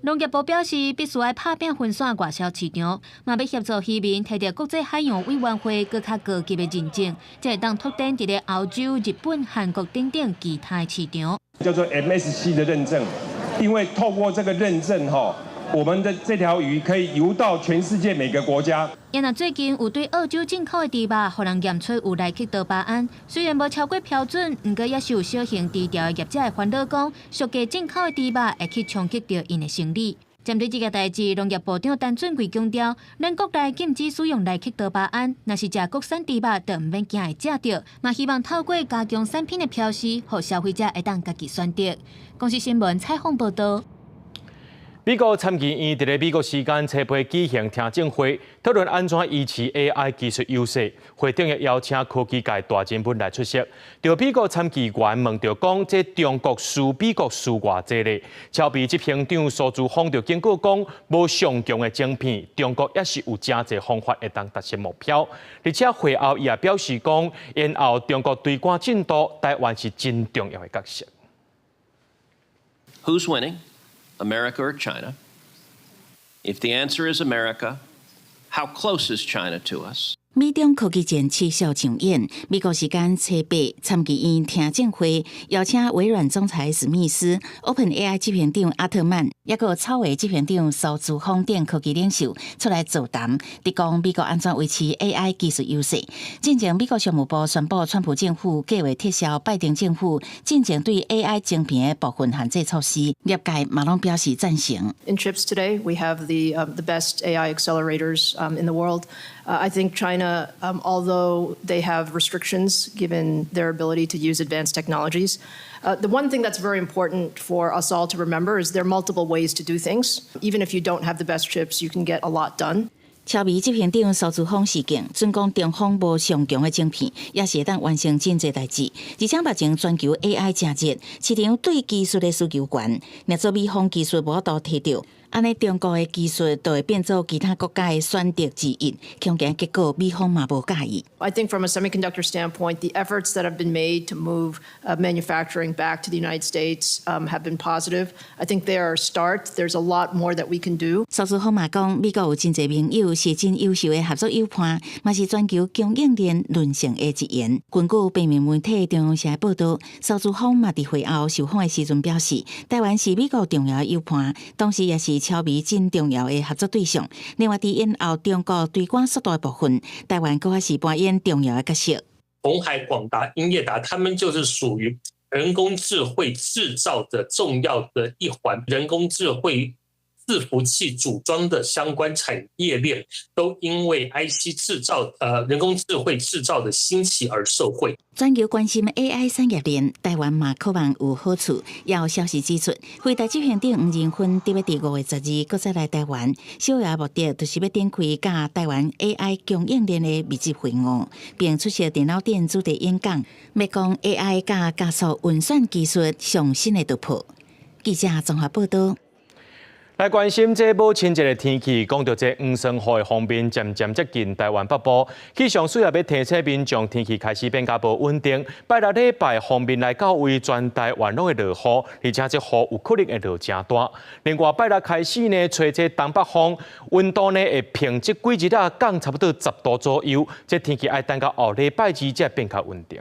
農業部表示，必須愛拍拚分散外銷市場，嘛欲協助漁民提著國際海洋委員會閣較高級的認證，才會當拓展佇咧歐洲、日本、韓國等等其他的市場。叫做 MSC 的認證，因為透過這個認證，哈，我們的這條魚可以游到全世界每個國家。因為最近有對澳洲進口的豬肉，予人驗出有萊克多巴胺，雖然無超過標準，毋過也是有小型豬調的業者會煩惱講，俗價進口的豬肉會去衝擊著𪜶的生理。針對這个代誌，農業部長陳俊貴強調，咱國內禁止使用萊克多巴胺，若是食國產豬肉，就毋免驚會食著。嘛希望透過加強產品的標示，予消費者會當家己選擇。公視新聞採訪報導。美國參議院佇咧美國時間初八舉行聽證會，討論按怎維持 AI 技術優勢。會長也邀請科技界大人物來出席。著美國參議員問著講，這中國輸美國輸偌濟咧？超微執行長蘇姿豐就警告講，無上強的晶片，中國也是有誠濟方法會當達成目標。而且會後，伊也表示講，延後中國追趕進度，台灣是真重要的角色。 Who's winning? America or China? If the answer is America, how close is China to us? 美中科技戰持續上演。美國時間初八參議院聽證會，邀請微軟總裁史密斯、OpenAI 執行長阿特曼，抑閣超微執行長蘇姿豐等科技領袖出來座談，佇講美國按怎維持 AI 技術優勢。進前美國商務部宣布，川普政府計劃撤銷拜登政府進前對 AI 晶片的部分限制措施，業界嘛攏表示贊成。 In chips today, we have the best AI accelerators in the world. I think China, although they have restrictions given their ability to use advanced technologies, the one thing that's very important for us all to remember is there are multiple ways to do things. Even if you don't have the best chips, you can get a lot done. 超微執行長蘇姿豐示警，準講中方無上強的晶片，也是會當完成真濟代誌。而且目前全球 AI 誠熱，市場對技術的需求懸，若做美方技術無法度提著，按呢中國的技術就會變做其他國家的選擇之一。恐驚結果美方嘛無佮意。 I think from a semiconductor standpoint, the efforts that have been made to move manufacturing back to the United States have been positive. I think they are a start. There's a lot more that we can do. 蘇姿豐嘛講，美國有真濟盟友是真優秀的合作伙伴，嘛是全球供應鏈輪成的一員。根據平面媒體中央社報導，蘇姿豐嘛佇會後受訪的時陣表示，台灣是美國重要的伙伴，同時也是超微真重要的合作對象。另外，佇延後中國追趕速度的部分，台灣閣還是扮演重要的角色。鴻海、廣達、英業達，他們就是屬於人工智慧製造的重要的一環。人工智慧伺服器組裝的相關產業鏈，都因為 IC 製造、人工智慧製造的興起而受惠。全球關心 AI 產業鏈，台灣嘛可望有好處。有消息指出，輝達執行長黃仁勳得欲佇5月12閣再來台灣，首要目的就是欲展開佮台灣 AI 供應鏈的密集會晤，並出席電腦展主題演講，欲講 AI 佮加速運算技術上新的突破。記者綜合報導。來關心這母親節的天氣，講到這黃酸雨的鋒面漸漸接近台灣北部，氣象署也欲提醒民眾天氣開始變較無穩定。拜六禮拜鋒面來到位，全台灣攏會落雨，而且這雨有可能會落誠大。另外拜六開始呢，吹這東北風，溫度呢會平這幾日仔降差不多10度左右。這天氣愛等到後禮拜二才變較穩定。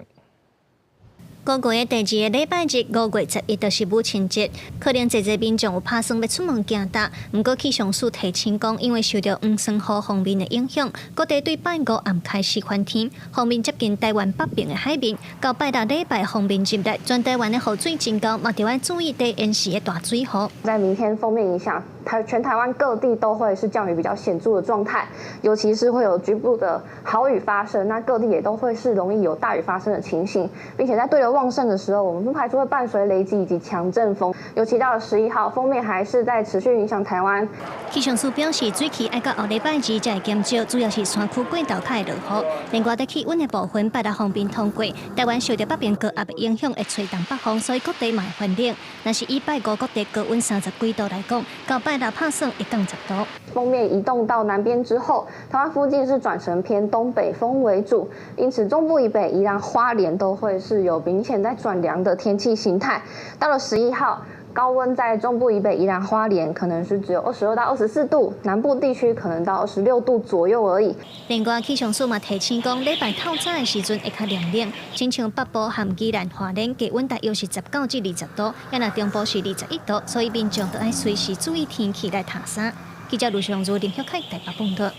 五月的第二个禮拜日，5月11就是母親節，可能濟濟民眾有拍算欲出門行搭。毋過氣象署提醒講，因為受著黃酸雨鋒面的影響，各地對拜五暗開始翻天，鋒面接近台灣北邊的海面，到拜六禮拜鋒面入來，全台灣的雨水增高，嘛著愛注意低延時的大水雨。在明天鋒面影響，全台灣各地都會是降雨比較顯著的狀態，尤其是會有局部的豪雨發生，那各地也都會是容易有大雨發生的情形，並且在對流旺盛的時候，我們不排除會伴隨雷擊以及強陣風。尤其到了11號，鋒面還是在持續影響台灣。氣象署表示，水汽愛到後禮拜二才會減少，主要是山區過頭較會落雨。另外，在氣溫的部分，拜六鋒面通過，台灣受著北邊高壓的影響，會吹東北風，所以各地嘛會寒冷。若是以拜五各地高溫30幾度來講，到拜六拍算會降10度。鋒面移動到南邊之後，台灣附近是轉成偏東北風為主，因此中部以北、宜蘭花蓮都會是有明顯在轉涼的天氣形態。到了11號，高溫在中部以北、宜蘭花蓮可能是只有22到24度，南部地區可能到26度左右而已。另外，氣象署嘛提醒講，禮拜透早的時陣會較涼冷，親像北部和宜蘭花蓮低溫大約是19至20度，抑若中部是21度，所以民眾都愛隨時注意天氣來疊衫。記者盧尚如、林旭凱台北報導。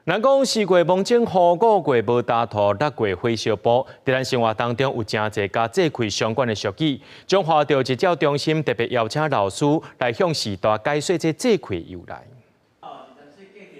人講四月蒙種雨，五月無焦土，六月火燒埔。佇咱生活當中有誠濟佮節氣相關的俗語。彰化著日照中心特別邀請老師來向序大解說這節氣由來。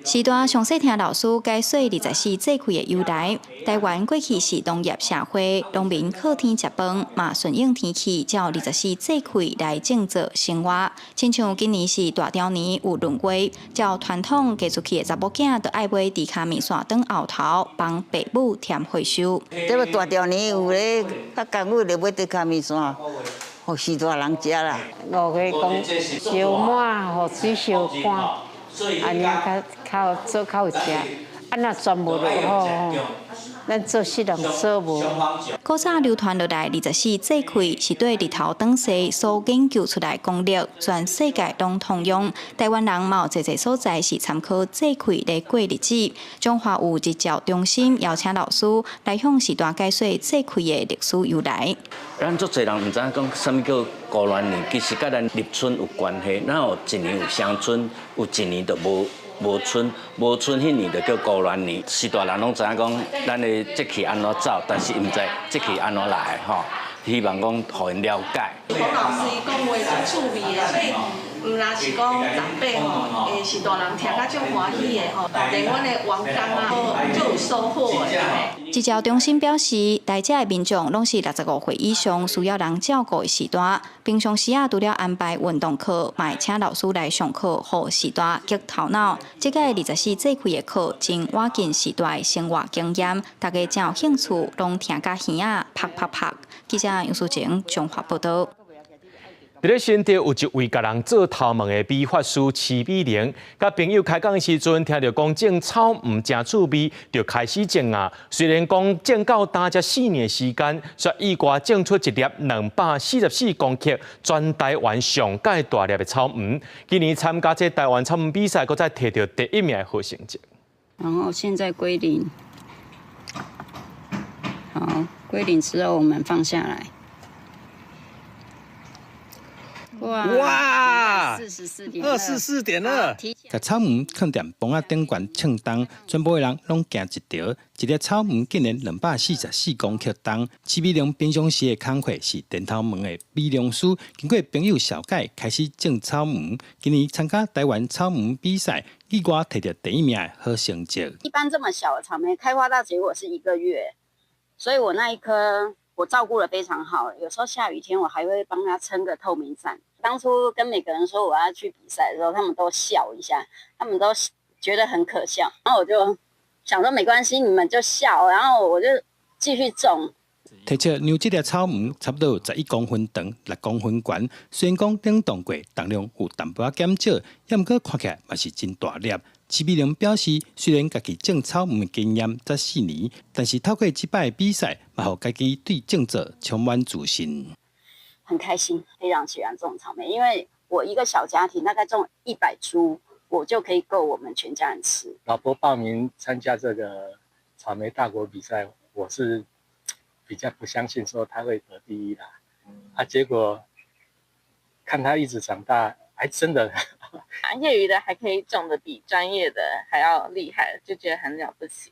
序大詳細聽老師解說24節氣的由來。台灣過去是農業社會，農民靠天食飯，嘛順應天氣，照24節氣來種作生活。親像今年是大潮年，有閏月，照傳統嫁出去的查某囝，就愛買豬跤麵線轉後頭，幫爸母添歲壽。這个大潮年有咧較艱苦，就買豬跤麵線，予序大人食啦。五月講燒滿，予水燒乾。按呢較較做較有食，啊若全無落雨，咱做世人做無。古早流傳落來24節氣是對日頭長細所研究出來公曆，全世界攏通用。台灣人嘛有濟濟所在是參考節氣來過日子。彰化有日照中心邀請老師來向序大解說節氣的歷史由來。咱足濟人毋知影講啥物叫孤鸞年，其實佮咱立春有關係。咱有一年有雙春，有一年就無春，無春彼年就叫孤鸞年。序大人攏知影講咱的節氣按怎走，但是毋知節氣按怎來吼。希望講予𪜶了解。洪老師伊講話足趣味的，所以毋但是講長輩吼，會序大人聽甲足歡喜的吼，連阮的員工啊，足有收穫的。日照中心表示，來遮的民眾攏是65歲以上需要人照顧的序大。平常時啊，除了安排運動課，嘛會請老師來上課，予序大激頭腦。這個24節氣的課真倚近序大的生活經驗，大家真有興趣，攏聽甲耳仔啪啪啪。記者楊淑靜彰化報導。佇咧新竹有一位共人做頭毛的美髮師徐美玲，佮朋友開講的時陣，聽著講種草莓誠趣味，就開始種啊。雖然講種到今才4年時間，卻意外種出一粒244公克，全台灣上蓋大粒的草莓。今年參加這台灣草莓比賽，閣再摕著第一名的好成績。然後現在歸零，好，歸零之後我們放下來。哇！44.2， 24.2。共草莓囥佇棚仔頂懸稱重，全部的人攏驚一趒。一粒草莓竟然244公克重。徐美玲平常時的工課是電頭毛的美容師，經過朋友紹介開始種草莓。今年參加台灣草莓比賽，意外摕著第一名的好成績。一般這麼小的草莓開花到結果是一個月，所以我那一顆我照顧得非常好。有時候下雨天我還會幫它撐個透明傘。當初跟每個人說我要去比賽的時候，他們都笑一下，他們都覺得很可笑。然後我就想說沒關係，你們就笑，然後我就繼續種。提出量這粒草莓差不多有11公分長，6公分懸。雖然講冷凍過，重量有淡薄仔減少，猶毋過看起來嘛是真大粒。徐美玲表示，雖然家己種草莓的經驗才4年，但是透過這擺的比賽，嘛予家己對種作充滿自信。很開心，非常喜歡種草莓，因為我一個小家庭大概種100株，我就可以夠我們全家人吃。老婆報名參加這個草莓大國比賽，我是比較不相信說他會得第一啦。啊，結果看他一直長大，還真的。業餘的還可以種得比專業的還要厲害，就覺得很了不起。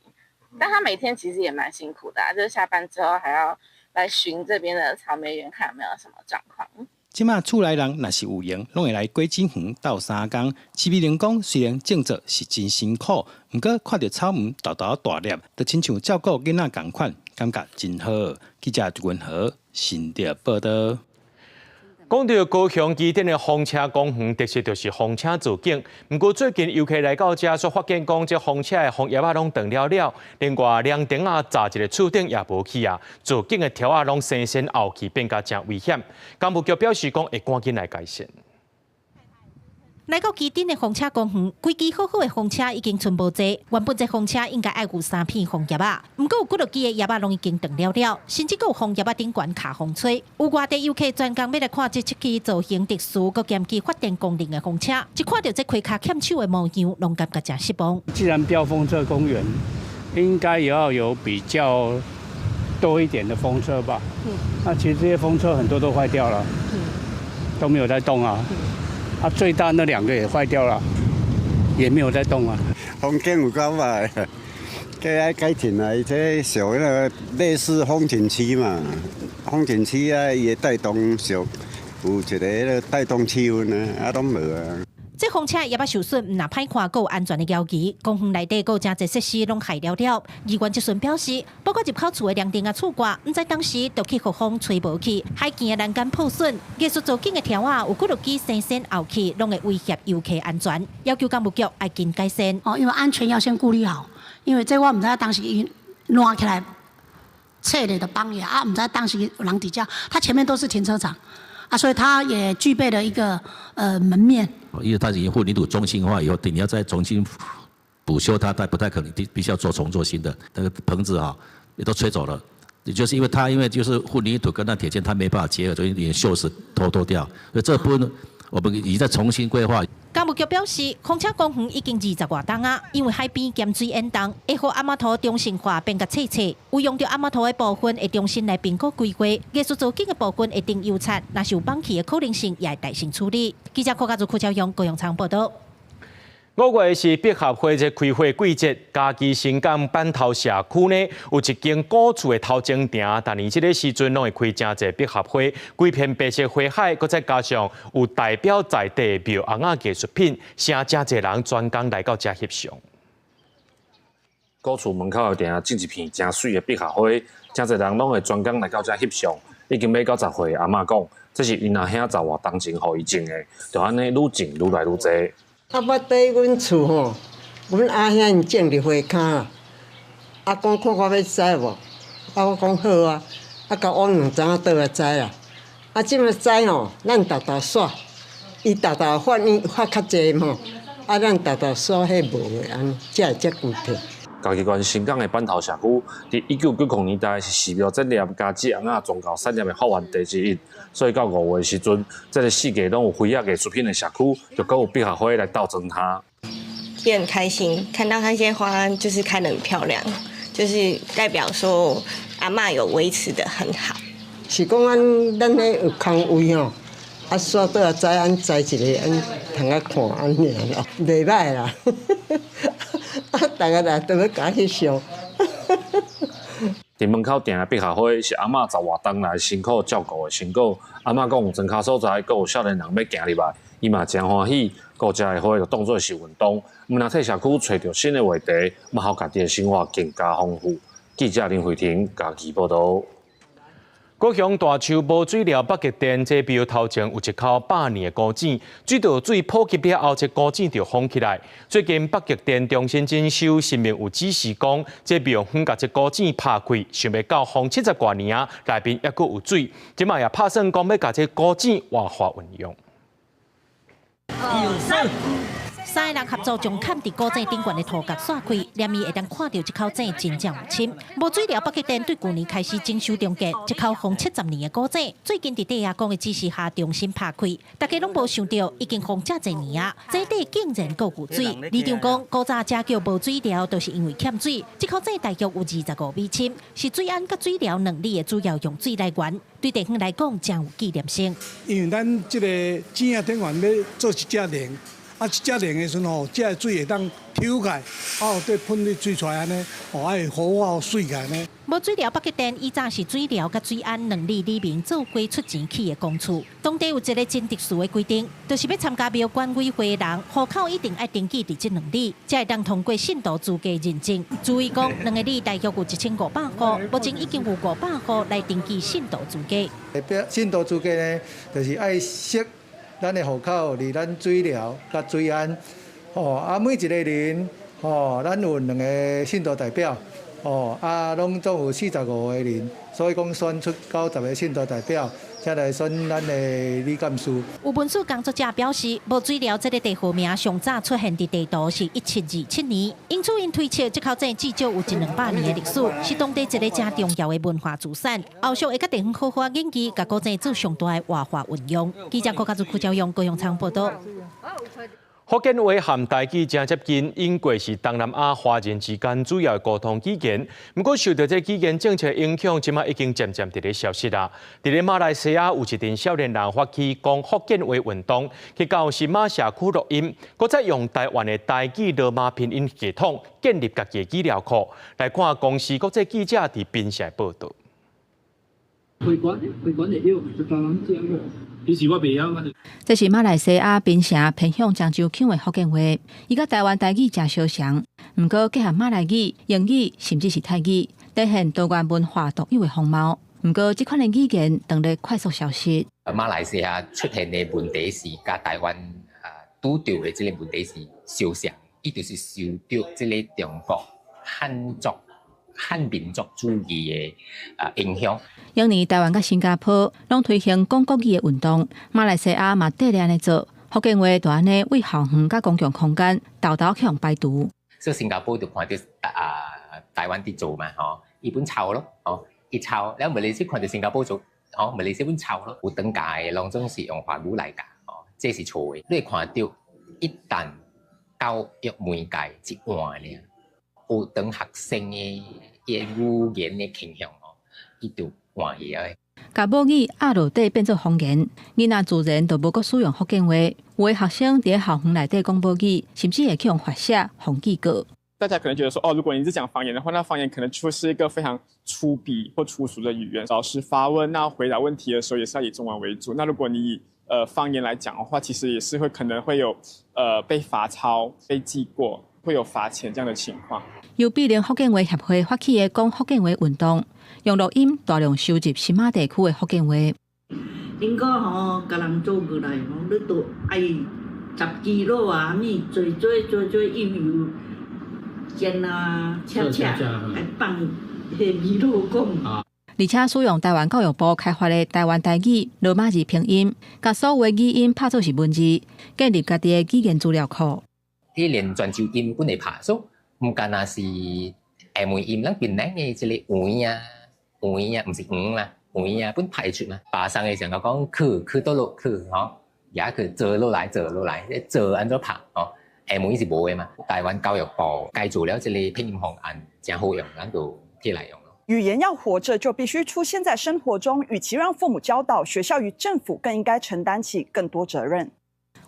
但他每天其實也蠻辛苦的，就是下班之後還要來巡這邊的草莓園，看有沒有什麼狀況。這馬厝內人若是有閒，攏會來果子園鬥相共。徐美玲講，雖然種作是真辛苦，毋過看著草莓沓沓大粒，就親像照顧囡仔仝款，感覺真好。記者朱文和新竹報道。講到高雄旗津的風車公園，特色就是風車造景。毋過最近遊客來到遮，煞發現講這風車的風葉仔攏斷了了，另外涼亭仔閘一个厝頂也無去啊，造景的柱仔攏生生凹去，變甲誠危險。工務局表示講會趕緊來改善。來到旗津的風車公園，規支好好的風車已經賰無濟。原本這風車應該愛有三片楓葉仔，毋過有幾落支的葉仔攏已經斷了了，甚至閣有楓葉仔頂懸卡風吹。有外地遊客專工欲來看這七支造型特殊、閣兼具發電功能的風車，一看著這開跤欠手的模樣，攏感覺誠失望。既然標風車公園，應該也要有比較多一點的風車吧？那其實這些風車很多都壞掉了，都沒有在動啊。啊，最大那兩個也壞掉了，也沒有在動啊。風景有夠歹，閣愛改進啊！伊這屬那個類似風景區嘛，風景區啊，伊會帶動小有一個彼個帶動氣氛啊，啊攏無啊。這風車葉仔受損，毋但歹看，閣有安全的疑慮。公園內底閣有誠濟設施攏害了了。議員質詢表示，包括入口處的涼亭仔厝掛，毋知當時就去予風吹無去，海墘的欄杆破損，藝術造景的柱仔有幾落支生生凹去，攏會威脅遊客安全，要求工務局愛緊改善。哦，因為安全要先顧慮好，因為這我毋知當時伊爛起來，切咧就崩去啊，毋知當時有人佇遮，它前面都是停車場。啊，所以它也具備了一個門面。因為它已經混凝土中心化以後，你要再重新補修它，它不太可能，必須要做重做新的。那個棚子啊，也都吹走了。也就是因為它因為就是混凝土跟那鐵件它沒辦法結合，所以有點鏽蝕脫脫掉。所以這部分我們已經在重新規劃。工務局表示，風車公園已經20外冬啊，因為海邊鹹水淹動，會予阿媽塗中心化變甲細細，有用著阿媽塗的部分會重新來評估規劃，藝術造景的部分會重油漆，若是有崩去的可能性，也會代先處理。記者柯家祖、柯昭勇、高永昌報道。5月是百合花這開花季節，嘉義新港板頭社區呢有一間古厝的頭前埕，逐年這个時陣攏會開誠濟百合花，規片白色花海，閣再加上有代表在地的廟尪仔藝術品，誠濟人專工來到遮翕相。古厝門口的埕種一片誠媠的百合花，誠濟人攏會專工來到遮翕相。已經買到10歲阿嬤講，這是𪜶阿兄十外冬前予伊種的，就按呢愈種愈來愈濟。啊，我佇阮厝吼，阮阿兄𪜶種佇花跤啦。啊，講看我欲摘無？啊，我講好啊。啊，共我兩早倒來摘啦。啊，這擺摘吼，咱沓沓煞，伊沓沓發發較濟吼，啊，咱沓沓煞彼無的按呢，才會遮規片。嘉義縣新港的板頭社區，佇1990年代是寺廟這業佮這尪仔宗教產業的發源地之一，所以到5月時陣，這个四界攏有花仔藝術品的社區，就閣有百合花來鬥裝它。也很開心，看到那些花就是開得很漂亮，就是代表說阿嬤有維持得很好。是講咱彼有空位吼，啊，煞倒來摘，按摘一个，按通啊看按爾啦，袂䆀啦。啊，逐个來都欲共翕相。佇門口埕的百合花是阿嬤十外冬來辛苦照顧的成果。阿嬤講，莊跤所在閣有少年人欲行入來，伊嘛誠歡喜。顧遮的花就當做是運動，毋但替社區揣著新的話題，嘛予家己的生活更加豐富。記者林慧婷嘉義報導。高雄大樹無水寮北極殿這廟頭前有一口百年的古井，水道水普及了後，這古井就封起來。最近北極殿重新整修，神明有指示講，這廟方共這古井拍開，想袂到封七十外年啊，內面猶閣有水，這擺也拍算講欲共這古井活化運用。三个人合作將崁佇古井頂懸的塗角刷開，連伊會當看著這口井真正有深。無水寮北極殿對舊年開始整修重建，這口封70年的古井，最近佇地阿公的指示下重新拍開。大家攏無想著已經封遮濟年啊，井底竟然閣有水。里長講，古早遮叫無水寮，就是因為欠水。這口井大約有25米深，是水安佮水寮兩里的主要用水來源，對地方來講誠有紀念性。因為咱這個井仔頂懸欲做一隻龍。啊，這隻龍的時陣吼，這个水會當抽起來，啊，對噴啲水出來按呢，哦，愛活化媠起來呢。無水寮北極殿以前是水寮佮水安兩里里民做伙出錢起的公厝。當地有一个真特殊的規定，就是欲參加廟管委會的人，戶口一定愛登記佇這兩里，才會當通過信徒資格認證。注意講，兩个里大約有1500戶，目前已經有500戶來登記信徒資格。代表信徒資格呢，就是愛設咱的戶口佇咱水寮佮水安，吼啊每一个人，吼咱有兩个信徒代表，吼啊攏總有45個人，所以講選出90個信徒代表，才來選咱的理監事。有文史工作者表示，無水寮這个地號名上早出現佇地圖是1727年，因此𪜶推測這口井至少有一兩百年的歷史，是當地一个誠重要的文化資產。後續會佮地方好好研究，共古井做上大的活化運用。記者郭家祖、柯昭勇、高雄採訪報導。福建話和台語誠接近，𪜶過是東南亞華人之間主要的溝通語言。毋過受著這語言政策影響，這擺已經漸漸佇咧消失啦。佇咧馬來西亞有一陣少年人發起講福建話運動，去到新馬社區錄音，閣再用台灣的台語羅馬拼音系統建立家己的語料庫。來看公視國際記者佇檳城的報導。會館會館會曉，就台灣講。其實我袂曉。這是馬來西亞檳城偏鄉漳州腔的福建話，伊佮台灣台語誠相像，毋過結合馬來語、英語，甚至是泰語，體現多元文化獨有的風貌。毋過這款的語言當咧快速消失。馬來西亞出現的問題是佮台灣啊拄著的這个問題是相像，伊就是受著這个中國漢族、漢民族主義的啊影響。當年台灣佮新加坡攏推行講國語的運動，馬來西亞嘛綴咧按呢做，福建話就按呢對校園佮公共空間沓沓予排除。所以新加坡就看著啊台灣佇做嘛，吼，伊本抄咯，吼，伊抄，了馬來西亞看著新加坡做，吼，馬來西亞本抄咯，有當教的攏總是用華語來教，吼，這是錯的。你會看著一旦教育媒介一換爾，學堂學生的伊的語言的傾向，吼，伊就換去啊。共母語壓落底變做方言，囡仔自然就無閣使用福建話。有的學生佇校園內底講母語，甚至會去予罰寫、予記過。大家可能覺得說，哦，如果你是講方言的話，那方言可能就是一個非常粗鄙或粗俗的語言。老師發問，那回答問題的時候也是要以中文為主。那如果你以方言來講的話，其實也是會可能會有被罰抄、被記過，會有罰錢這樣的情況。由美玲福建話協會發起的講福建話運動，用錄音大量收集新馬地區的福建話。頂個吼，共人做過來吼，你都愛十支滷啊，物做做做做油油煎啊，切切，來放彼味滷講。而且使用台灣教育部開發的台灣台語羅馬字拼音，共所有語音拍做是文字，建立家己的語言資料庫。你連泉州音本會拍，所以毋干焦是廈門音，咱檳城的這个黃啊、黃啊，毋是黃啦，黃啊本拍會出嘛。巴生的時候講去去倒落去吼，也去坐落來坐落來，坐按怎拍吼？廈門是無的嘛。台灣教育部改做了這个拼音方案，誠好用，咱就提來用咯。語言要活着，就必須出現在生活中。與其讓父母教導，學校與政府更應該承擔起更多責任。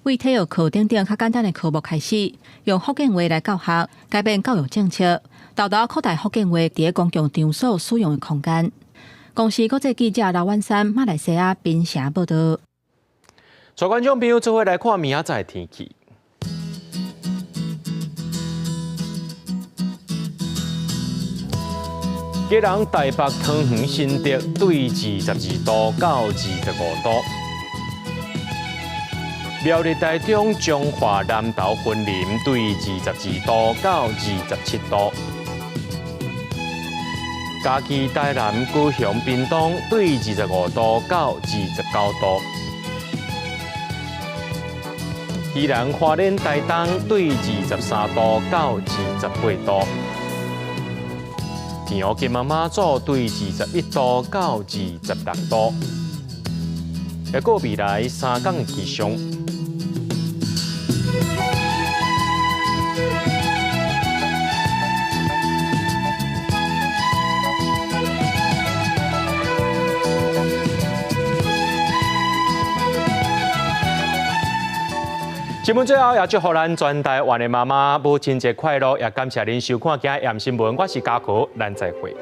為體育課等等較簡單的科目開始，用福建話來教學，改變教育政策，沓沓擴大福建話佇公共場所使用的空間。公視國際記者劉婉珊，馬來西亞檳城報道。帶觀眾朋友做伙來看明仔載天氣。基隆、台北、桃園、新竹對22度到25度；苗栗、台中、彰化、南投、雲林對22度到27度；嘉義、台南、高雄、屏東對25度到29度；宜蘭、花蓮、台東對23度到28度。澎湖金門馬祖對21度到26度，抑閣未來3工的氣象。節目最後也祝福咱全台灣的媽媽母親節快樂，也感謝您收看今日的新聞。我是嘉豪，咱再會。